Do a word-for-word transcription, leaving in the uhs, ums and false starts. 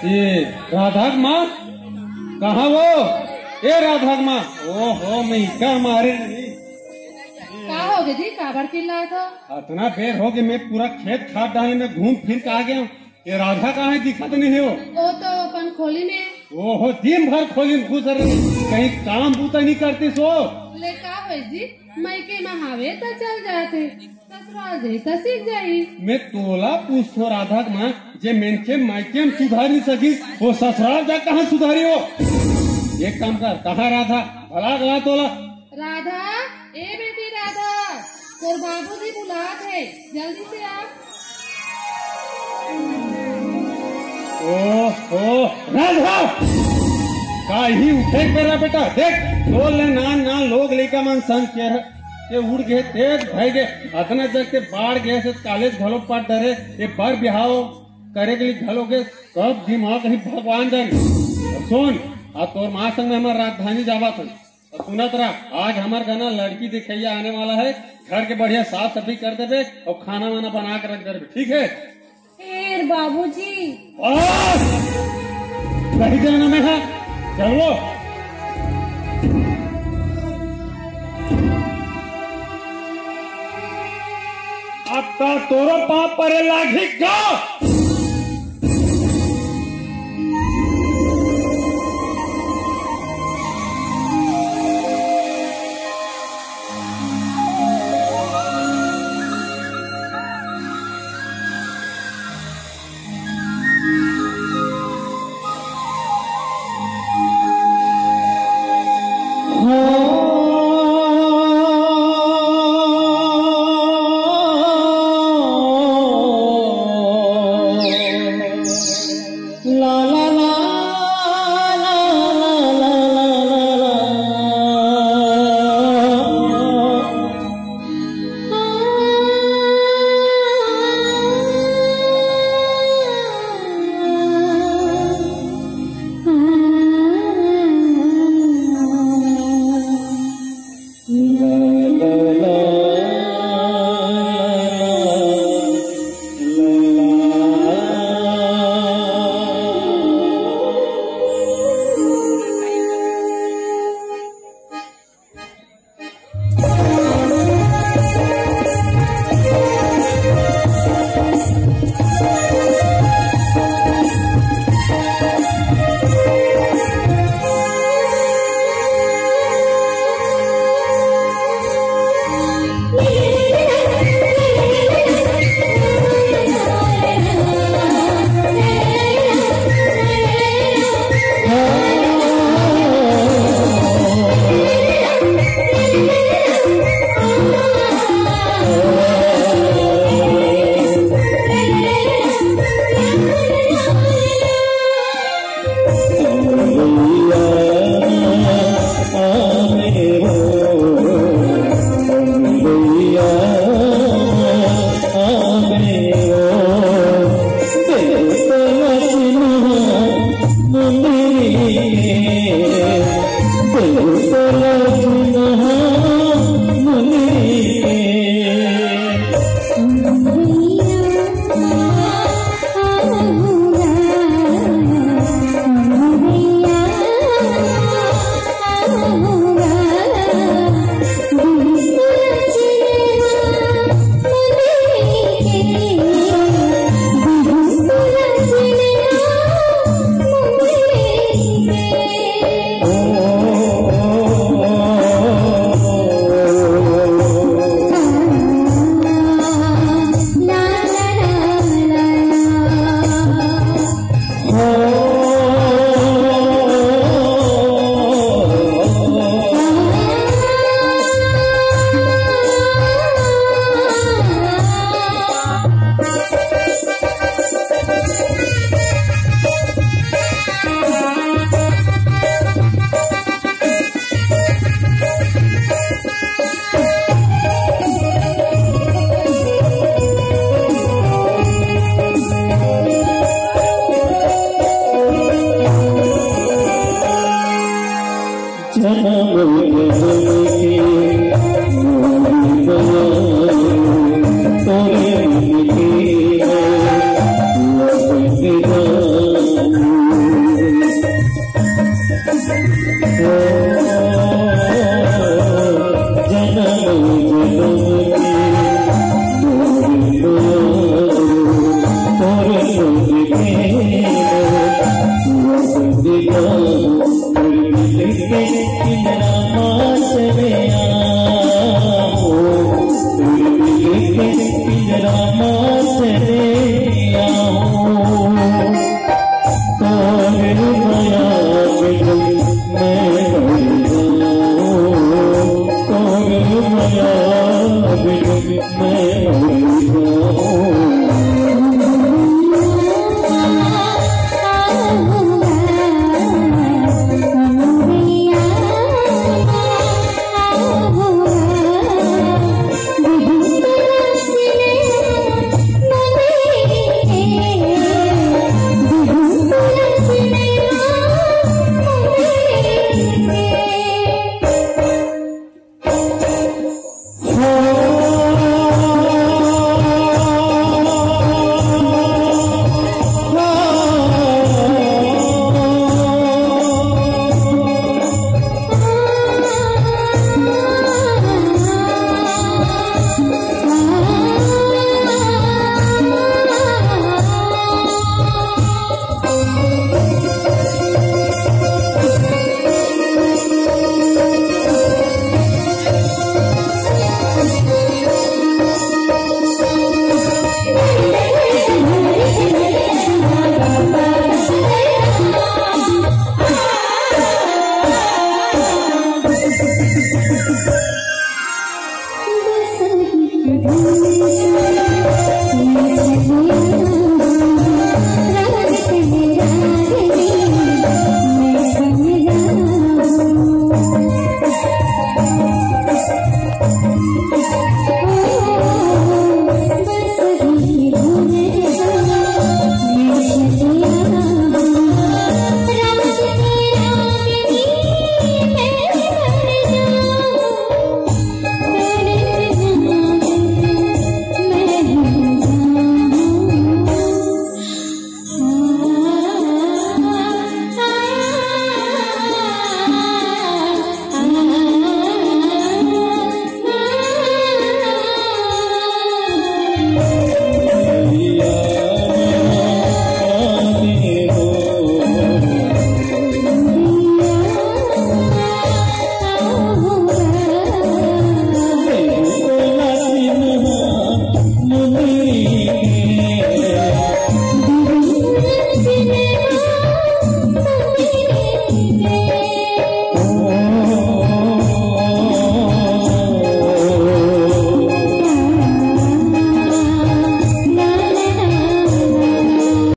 ए राधा के माँ, कहाँ वो? ए राधा के माँ, ओहो, मैं इका मारे नहीं। का होगे जी, काबर चिल्लात हो? अतना बेर होगे, मैं पूरा खेत खार डाहने में घूम फिर के आ गया हूँ। ए राधा कहाँ हे, दिखत नहीं हे वो। वो तो अपन खोली में। ओहो, दिन भर खोली में घुस रहे, कहीं काम बूता नहीं करती सो। ले का होय जी, मइके में हावे त चल जाथे, ससुराल जाही त सीख जाही। मैं तोला पूछथों राधा के माँ, जे मनखे मइके में सुधार नहीं सकिस, वो ससुराल जा कहाँ सुधारी हो? एक काम कर, कहाँ राधा? भला गला तोला। राधा, ए बेटी राधा, तोर बाबूजी बुलात हे, जल्दी से आ। ओहो, राधा, का ही उठे के बेरा बेटा, देख, तोर ले नान नान लोग लइका मन संग के, के उड़ गे, तेज भय गे, अतना जग ते बाढ़ गे से कॉलेज घलो पट डरे, ये बर बिहाव करे के लिए घलो गे, कब दिमाग ही भगवान जाने। सुन, आ तोर माँ संग में हमर राजधानी जावत हन। अउ सुनत रह, आज हमर घर ना लड़की देखइया आने वाला हे, घर के बढ़िया साफ सफाई कर देबे अउ खाना वाना बना के रख देबे, ठीक हे? फेर बाबूजी। बस! नहीं जाना मैं, हाँ? चल वो। अब का तोरो पाँव परे लागही का?